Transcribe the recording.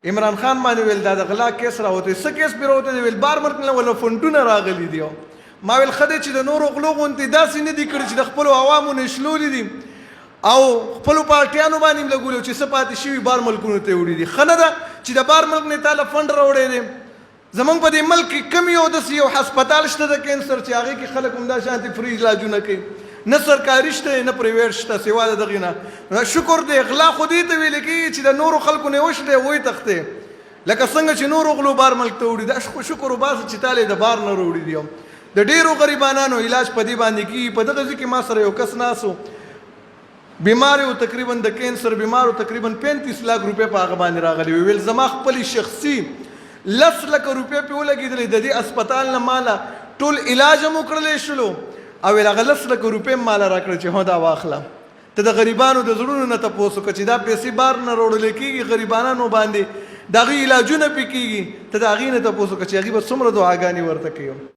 عمران خان باندې ویل دا د غلا کیس راوتی، څه کیس پرې راوتی دی؟ ویل بار ملک نه ولا فنډونه راغلي دي. ما ویل ښه دی چې د نورو غلو غوندې داسې نه دي کړي چې د خپلو عوامو نه شلولي دي او خپلو پارټیانو باندې هم لګولي، چې څه پاتې شوي بار ملکونو ته یې وړي دي. ښه نه ده چې د بار ملک نه تا له فنډ راوړی دی. زمونږ په دې ملک کې کوم یو داسې یو هسپتال شته د کینسر چې هغې کې خلک همدا شانتې فري علاجونه کوي؟ نه سرکاري شته، نه پریویټ شته سوا د دغې نه. شکر دی، غلا خو دې ته ویل کېږي چې د نورو خلکو نه وشلې ویې تښتې، لکه څنګه چې نورو غلو بار ملک ته وړي. دا شکر وباسه چې تاله د بار نه راوړي دي. د ډېرو غریبانانو علاج په دې باندې کېږي. په دغه ځای کې ما سره یو کس ناست و، بیمار و، تقریبا د کینسر بیمار و، تقریبا 35 لاک روپۍ په هغه باندې راغلي وي. ویل زما خپلې شخصي 10 لکه روپۍ پې ولګېدلې، د دې هسپتال نه ماله ټول علاج هم وکړلی شلو، او ویل هغه 10 لکه روپۍ هم ماله راکړه چې هو دا واخله. ته د غریبانو د زړونو نه تپوس وکړه چې دا پیسې بار نه راوړل کېږي، غریبانانو باندې د هغوی علاجونه پې کېږي. ته د هغې نه تپوس وکړه چې هغوی به څومره دعاګانې ورته کوي.